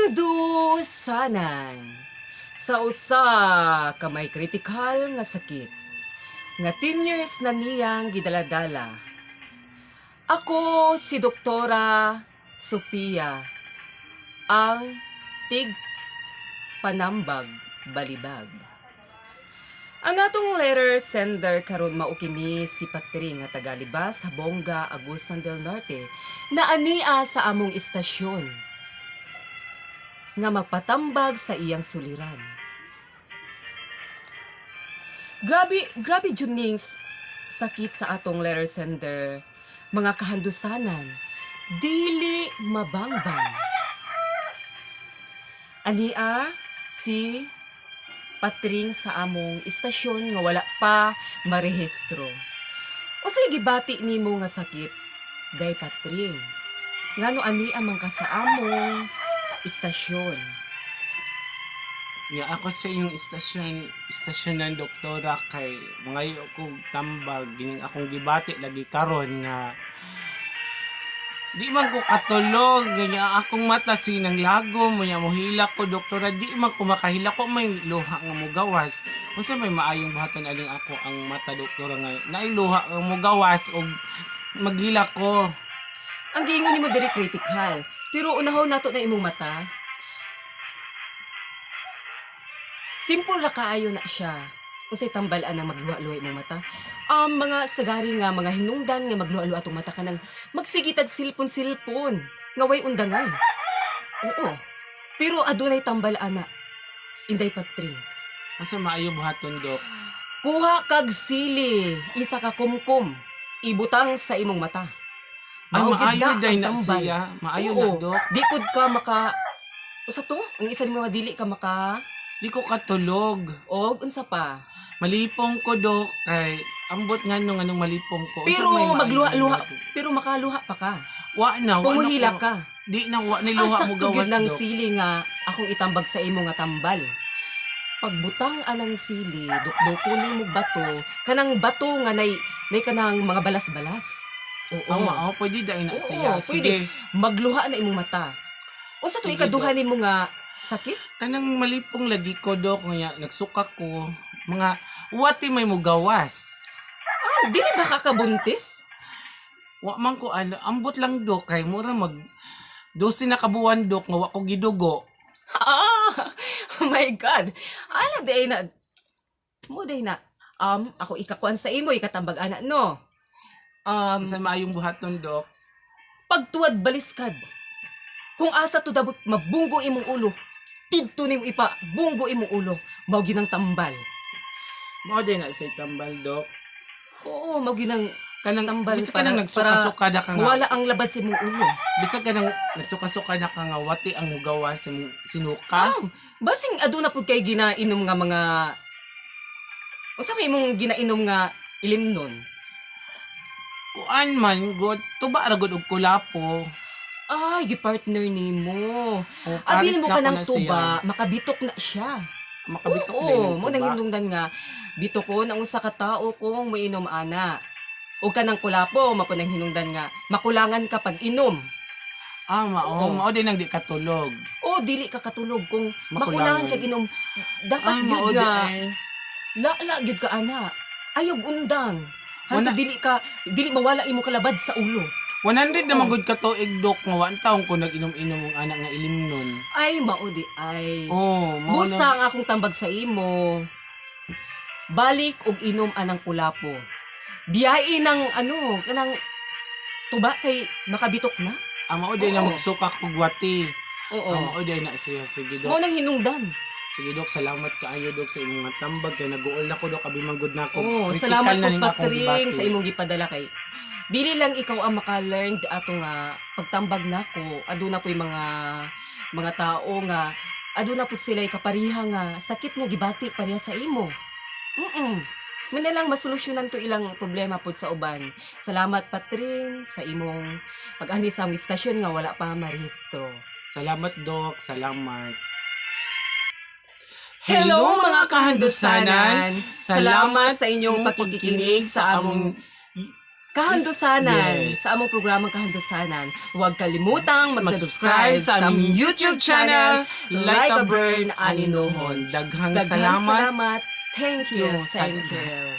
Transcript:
Kahandusanan sa usa ka may kritikal nga sakit nga 10 years na niyang gidaladala. Ako si Doktora Sophia, ang tig panambag balibag. Ang atong letter sender karon mao kini si Patring nga taga Libas, Habonga, Agusan del Norte na ania sa among istasyon nga magpatambag sa iyang suliran. Grabe, grabe jud ning sakit sa atong letter sender, mga kahandusanan, dili mabangbang. Ania si Patring sa among istasyon nga wala pa marehistro. Usay gibati nimo nga sakit, day Patring? Ngano ania man ka sa among istasyon? Nya ako sa iyong istasyon, istasyon ng doktora, kay mangayo ko tambag gining akong gibati lagi karon nga di man ko katulog, ganyan akong mata sinang lagom, nya mohilak ko, doktora, di man ko makahilak ko, may luha nga mogawas. Unsa may maayong buhaton aning ako ang mata, doktora, nga naay luha nga mogawas og maghilak ko? Ang giingon nimo diri critical, pero unahon nato na imong mata. Simple ra kaayo na siya. Unsay tambal ang magluha-luha imong mata? Ang mga sagari nga mga hinungdan nga magluha-luha atong mata, kanang magsigitag silpon-silpon nga way undangay. Oo. Pero adunay tambal ana. Inday Patring. Unsa maayo buhaton, dok? Kuha kag sili, isa ka kumkum, ibutang sa imong mata. Ay, Mao gid maayo na day ang na tambal. siya, maayo na, Oo. dok? Di pud ka maka, usa to? Ang isa nimo nga dili ka maka Di ko katulog. Og unsa pa? Malipong ko, dok, kay ambot nga nung anong malipong ko. Unsa Pero may maayong magluha-luha, buhaton? pero makaluha pa ka. Wa na, wa Kung na muhila ko. ka. Di na, wa ni Ang luha mo sakto gyud gawas, ng dok. sili nga akong itambag sa imo nga tambal. Pagbutang anang sili, dukdukon nimo bato, kanang bato nga nay kanang mga balas-balas. Oo. Ang mao, pwede dai na Oo, siya. pwede. Sige. Magluha na imong mata. Usa to Sige, ikaduha nimo nga sakit? Kanang malipong lagi ko, dok, nga nagsuka ko. Mga wati may mugawas. Ah, dili ba ka kabuntis? Wa man ko ano, ambot lang, dok, kay mura mag 12 na kabuwan, dok, nga wa ko gidugo. Ah, oh my God. Ala, day na. Mo day na. Ako ikakuan sa imo, ikatambag ana, no? Unsa maayong buhaton, dok? Pagtuwad baliskad. Kung asa to dabot mabunggo imong ulo, tidto nimo ipa bunggo imong ulo, mao ginang tambal. Mao day na say tambal, dok? Oo, mao ginang Kanang tambal bisag kanang nagsuka-suka na ka nga. Wala ang labad sa imong ulo. Bisag kanang nagsuka-suka na ka nga wati ang mugawas sa imong sinuka. Basing aduna pud kay ginainom nga mga, unsa may imong ginainom nga ilimnon? Kuan man god, tuba ra gud og kulapo. Ay, gi-partner nimo. O, pares Abil mo na ka ko ng na tuba, siya. makabitok na siya. Makabitok Oo, na yung mo tuba. nang hinungdan nga bitokon ang usa ka tawo kung moinom ana. O kanang kulapo, mapunang hinungdan nga makulangan ka pag inom. Ah, mao, Oo. mao din ang di katulog. O dili ka katulog kung Makulangan. makulangan kag inom. Dapat Ah, gyud mao nga di ay. la gyud ka ana. Ayog undang. Hanto Wala. dili ka dili mawala imo kalabad sa ulo. 100 naman gud ka tuig, dok, nga wa taon ko nag-inom-inom ang anak nga ilim nun. Ay, mao di ay. Oh, mao Busa na. ang akong tambag sa imo. Balik og inom anang kulapo. Biyain ng ano, kanang tuba kay makabitok na. Ah, mao din ang Oo. magsuka kog wati. Oo. Ah, mao din na siya. Sige, Mao dok. nang hinungdan. Sige, dok, salamat kaayo, dok, sa imong mga tambag kay nag-uol na ko, dok, abi man gud na ako. Oo, Critical salamat na po ning akong Patring gibati. sa imong gipadala kay dili lang ikaw ang maka-learn ato nga pagtambag nako. Aduna po'y mga tao nga aduna pud sila kapariha nga sakit nga gibati pareha sa imo. Muna lang masolusyonan to ilang problema pud sa uban. Salamat, Patring, sa imong pag-ani sa among istasyon nga wala pa marehistro. Salamat, dok, salamat. Hello, mga kahandusanan! Salamat sa inyong pakikinig sa among Kahandusanan, Yes. sa among programang Kahandusanan. Huwag kalimutang mag-subscribe Mag-subscribe sa aming YouTube channel, Like a Burn Aninuhon. Daghang Daghang salamat. salamat. Thank you. Thank Thank you.